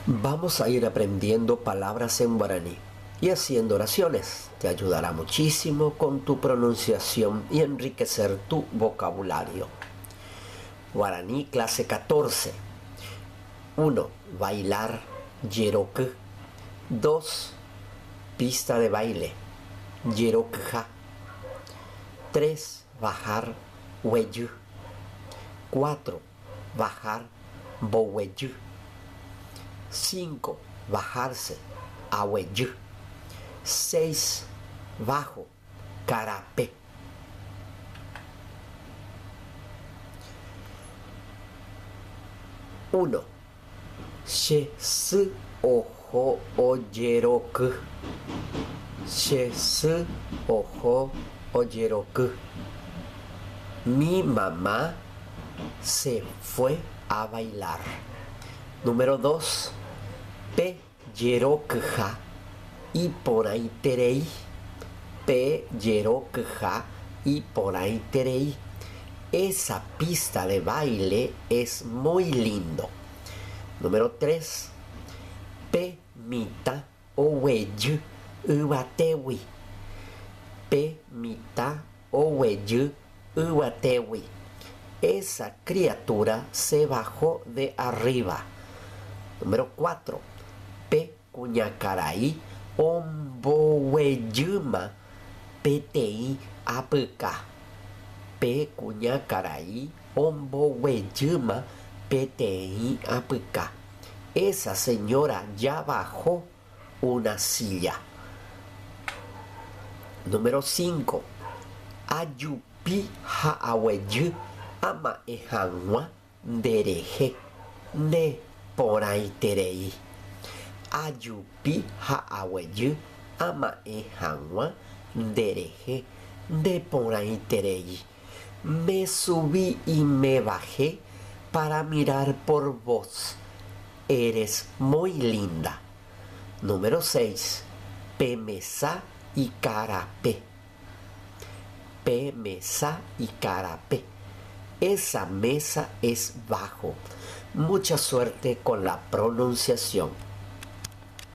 Vamos a ir aprendiendo palabras en guaraní y haciendo oraciones. Te ayudará muchísimo con tu pronunciación y enriquecer tu vocabulario. Guaraní clase 14. 1. Bailar jeroky. 2. Pista de baile jerokyha. 3. Bajar guejy. 4. Bajar mboguejy. 5. Bajarse aguejy. 6. Bajo karape. 1. Che sy oho ojeroky. Che sy oho ojeroky. Mi mamá se fue a bailar. Número 2. Pe jerokyha iporãiterei. Pe jerokyha iporãiterei. Esa pista de baile es muy lindo. Número 3. Pe mitã oguejy yvatégui. Pe mitã oguejy yvatégui. Esa criatura se bajó de arriba. Número 4. Pe kuñakarai omboguejýma peteĩ apyka. Pe kuñakarai omboguejýma peteĩ apyka. Esa señora ya bajó una silla. Número 5. Ajupi ha aguejy ama'ẽ hag̃ua nderehe, ne porãiterei. Ajupi ha aguejy ama'ẽ hag̃ua nderehe, nde porãiterei. Me subí y me bajé para mirar por vos. Eres muy linda. Número 6. Pe mesa ikarape. Pe mesa ikarape. Esa mesa es bajo. Mucha suerte con la pronunciación.